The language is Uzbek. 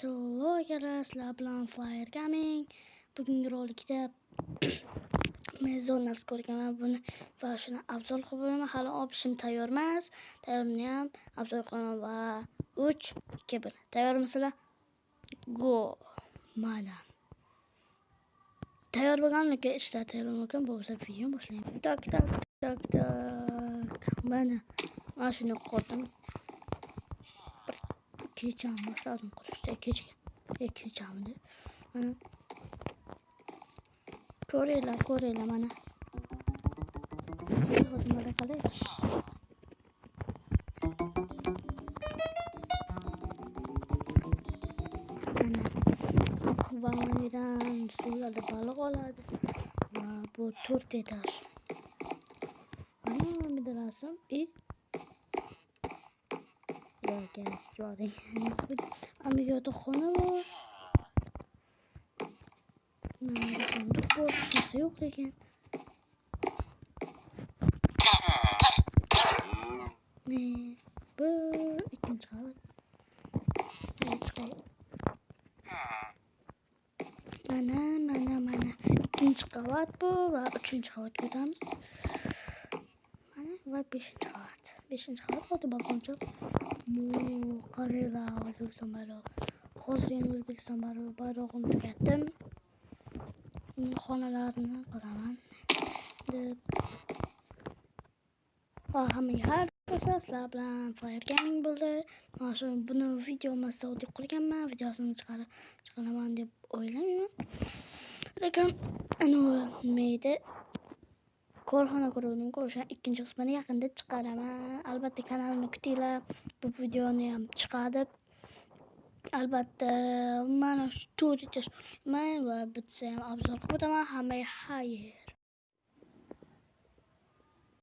Hello akalar, sizlar bilan Flyer Gaming. Bugungi rolikda men zo'r narsa ko'rganman buni va shuni obzor qilib qo'yaman. Hali obishim tayyor emas. Tayyorini ham obzor qilaman va 3 2 1. Tayyormisizlar? Go. Mana. Tayyor bo'lganimga ishlar tayyor bo'lgan bo'lsa video boshlayman. Tak tak tak tak. Mana. Mana shuni qildim. Bir kecham boshladim qurishda kechga. Kechamdi. Mana. Ko'ringlar, ko'ringlar mana. Hozir mana qalay? Mana. Va manidan suvlarda baliq oladi. Va bu 4 etaj. Mana bir rasm i yo'q, Ama yotoqxona bor. Mana sandiq bor, hech narsa yo'q lekin. Ne? Bu ikkinchi qavat. Chiqay. Mana, mana, mana. Ikkinchi qavat bu va uchinchi qavatga o'tamiz. Mana va beshinchi qavat. Beshinchi qavat xuddi balkoncha. Qaranglar, O'zbekiston bayrog'i. Hozir yana O'zbekiston bayrog'ini tugatdim. Xonalarni qilaman. Deb va hammaga xayr do'stlar, sizlar bilan Fire Gaming bo'ldi. Mana shu buni video emasda deb qilganman, videosini chiqaraman deb o'ylamayman. Lekin anavi nima edi? Korxona ko'ruvdim-ku, o'sha ikkinchi qismini yaqinda chiqaraman. Albatta kanalimni kutinglar. Bu videoni ham chiqadi. Albatta mana shu to'rt etaj va bitsa ham obzor qilib o'taman. Hammaga xayr.